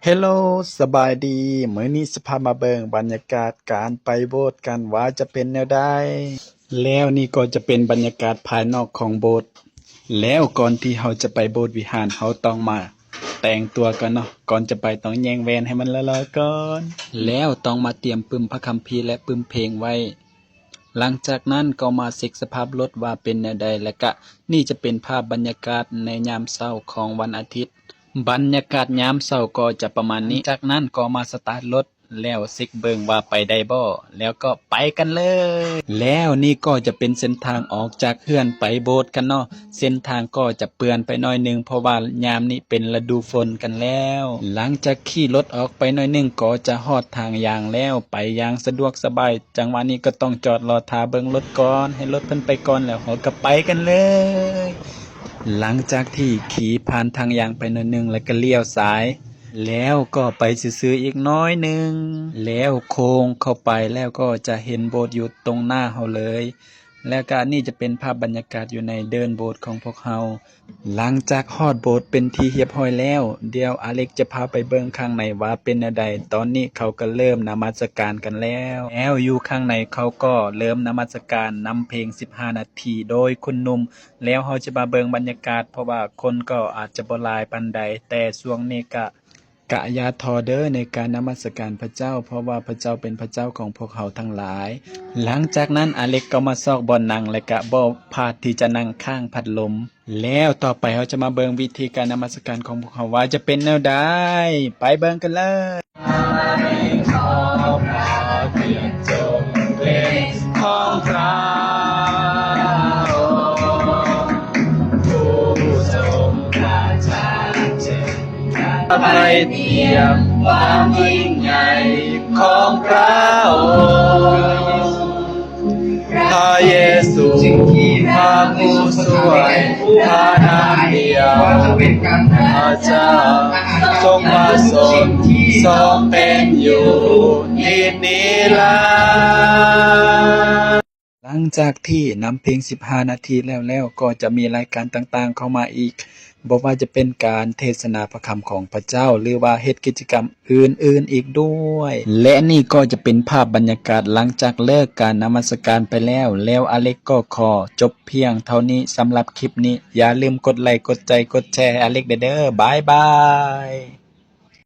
Hello ສະບາຍດີ. ມື້ນີ້ຊິພາມາເບິ່ງບັນຍາກາດການໄປໂບດກັນວ່າຈະເປັນແນວໃດ. ແລ້ວນີ້ກໍຈະເປັນບັນຍາກາດພາຍນອກຂອງໂບດ. ແລ້ວກ່ອນທີ່ເຮົາຈະໄປໂບດວິຫານ ເຮົາຕ້ອງມາແຕ່ງຕົວກ່ອນເນາະ. ກ່ອນຈະໄປຕ້ອງແຍງແວ່ນໃຫ້ມັນຫຼໍ່ໆກ່ອນ. ແລ້ວຕ້ອງມາຕຽມປຶ້ມພະຄຳພີ ແລະ ປຶ້ມເພງໄວ້. ຫຼັງຈາກນັ້ນກໍມາເຊັກສະພາບລົດວ່າເປັນແນວໃດ ແລະກະນີ້ຈະເປັນພາບບັນຍາກາດໃນຍາມເຊົ້າຂອງວັນອາທິດ. ບັນຍາກາດຍາມເຊົ້າກໍຈະປະມານນີ້. ຈາກນັ້ນກໍມາສະຕາດລົດ ແລ້ວເຊັກເບິ່ງວ່າໄປໄດ້ບໍ່ ແລ້ວກໍໄປກັນເລີຍ. ແລ້ວນີ້ກໍຈະເປັນເສັ້ນທາງອອກຈາກເຮືອນໄປໂບດກັນເນາະ. ເສັ້ນທາງກໍຈະເປື້ອນໄປໜ້ອຍໜຶ່ງ ເພາະວ່າຍາມນີ້ເປັນລະດູຝົນກັນແລ້ວ. ຫຼັງຈາກຂີ່ລົດອອກໄປໜ້ອຍໜຶ່ງກໍຈະຮອດທາງຍ່າງແລ້ວ ໄປຢ່າງສະດວກສະບາຍ. ຈັງຫວະນີ້ກໍຕ້ອງຈອດລໍຖ້າເບິ່ງລົດກ່ອນ ໃຫ້ລົດເພິ່ນໄປກ່ອນ ແລ້ວເຮົາກໍໄປກັນເລີຍ. ຫຼັງຈາກທີ່ຂີ່ຜ່ານທາງຍ່າງໄປໜ້ອຍໜຶ່ງ ແລ້ວກໍລ້ຽວຊ້າຍ ແລ້ວກໍໄປຊື່ໆອີກໜ້ອຍໜຶ່ງ ແລ້ວໂຄ້ງເຂົ້າໄປ ແລ້ວກໍຈະເຫັນໂບດຢູ່ຕົງໜ້າເຮົາເລີຍ. ແລ້ວກະນີ້ຈະເປັນພາບບັນຍາກາດຢູ່ໃນເດີ່ນໂບດຂອງພວກເຮົາ. ຫຼັງຈາກຮອດໂບດເປັນທີ່ຮຽບຮ້ອຍແລ້ວ, ດຽວອາເລັກຈະພາໄປເບິ່ງຂ້າງໃນວ່າເປັນແນວໃດ. ຕອນນີ້ເຂົາກໍເລີ່ມນະມັດສະການກັນແລ້ວ. ແລ້ວຢູ່ຂ້າງໃນເຂົາກໍເລີ່ມນະມັດສະການນຳເພງສິບຫ້ານາທີໂດຍຄຸນໜຸ່ມ. ແລ້ວເຮົາຈະມາເບິ່ງບັນຍາກາດ, ເພາະວ່າຄົນກໍອາດຈະບໍ່ຫຼາຍປານໃດ, ແຕ່ຊ່ວງນີ້ກະ ກະຢ່າທໍ້ເດີໃນການນະມັດສະການພະເຈົ້າ, ເພາະວ່າພະເຈົ້າເປັນພະເຈົ້າຂອງພວກເຮົາທັງຫຼາຍ. ຫຼັງຈາກນັ້ນອາເລັກກໍມາຊອກບ່ອນນັ່ງ ແລະກະບໍ່ພາດທີ່ຈະນັ່ງຂ້າງພັດລົມ. ແລ້ວຕໍ່ໄປເຮົາຈະມາເບິ່ງວິທີການນະມັດສະການຂອງພວກເຮົາວ່າຈະເປັນແນວໃດ. ໄປເບິ່ງກັນເລີຍ. ໄປຕຽມຄວາມຍິ່ງໃຫຍ່ຂອງພະອົງ. ພະເຢຊູ ພະຜູ້ຊ່ວຍ ພະນາງດຽວ ພະເຈົ້າ ຊົງມາຊົງ ຊົງເປັນຢູ່ທີ່ນີ້ລະ. ຫຼັງຈາກທີ່ນຳເພງສິບຫ້ານາທີແລ້ວໆ ກໍຈະມີລາຍການຕ່າງໆເຂົ້າມາອີກ, ບໍ່ວ່າຈະເປັນການເທດສະໜາພະຄຳຂອງພະເຈົ້າ ຫຼືວ່າເຮັດກິດຈະກຳອື່ນໆອີກດ້ວຍ. ແລະນີ້ກໍຈະເປັນພາບບັນຍາກາດຫຼັງຈາກເລີກການນະມັດສະການໄປແລ້ວ. ແລ້ວອາເລັກກໍຂໍຈົບພຽງເທົ່ານີ້ສຳລັບຄລິບນີ້. ຢ່າລືມກົດໄລ, ກົດໃຈ, ກົດແຊໃຫ້ອາເລັກແດ່ເດີ. ບາຍບາຍ.